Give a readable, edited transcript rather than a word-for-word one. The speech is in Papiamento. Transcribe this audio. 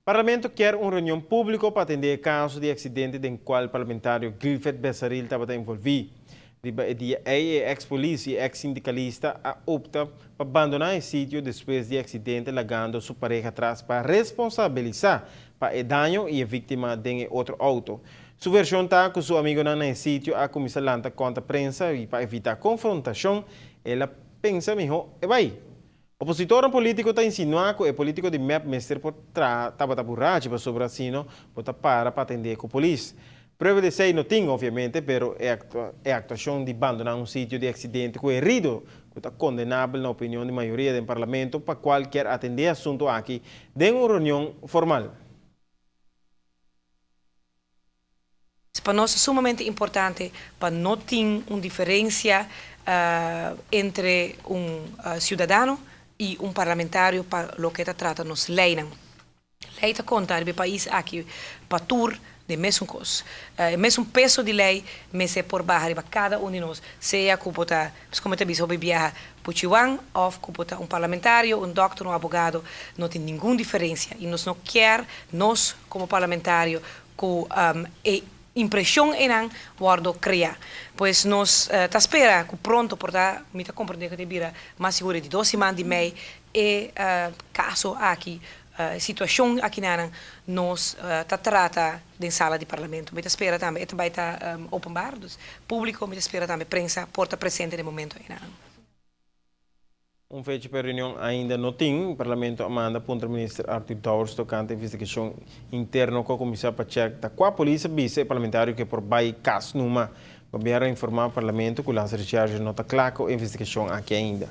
Parlamento kier un reunion publico pa atende e caso di accidente den cual parlamentario Guilfred Besaril tabata envolvi. Riba e dia ey e ex polis y ex sindicalista a opta pa bandona e sitio despues di e accidente lagando su pareha atras pa responsabilisa pa e daño y e victima den e otro auto. Su version ta cu su amigonan na e sitio a cuminsa lanta contra prensa y pa evita confrontacion el a pensa miho e bay. Opositornan polítiko ta insinuá ku e polítiko di mep mester por traha tabata burachi pasobra asino bo ta para pa atendé ku polis. Prueba di esei no tin, obviamente, pero e e aktuashon di bandoná un sitio di aksidente ku herido ku ta kondenabel na opinion di mayoria den parlamento pa kual kier atendé e asuntu aki den un reunion formal. Pa nos ta sumamente importante pa no tin un diferencia entre un ciudadano y un parlamentario pa loke ta trata nos leynan. Ley ta conta riba e pais aki pa tur den mesun cos. E mesun peso di ley mester por baha riba cada un di nos, sea cu bo ta, como ta bisa hopi biaha, puchiwan of cu bo ta un parlamentario, un dokter, un abogado, no tin ningun diferencia y nos no kier nos como parlamentario ku e impreshon einan wòrdu kreá. Pues nos ta spera ku pronto por ta, mi ta komprendé ku ta bira mas sigur e di dos siman di mei e kaso aki, e situashon akinanan nos ta trata den sala di parlamento. Mi ta spera tambe e ta bai ta openbaar, dus públiko, mi ta spera tambe prensa por ta presente den momento einan. Un fecha pa e reunion ainda no tin. Parlamento a manda puntra Minister Arthur Dowers tocante investigacion interno cu a cuminsa pa check ta cua polis a bisa e parlamentario cu e por bay cas numa. Gobierno a informa Parlamento cu Landsrecherche no ta cla cu e investigacion aki ainda.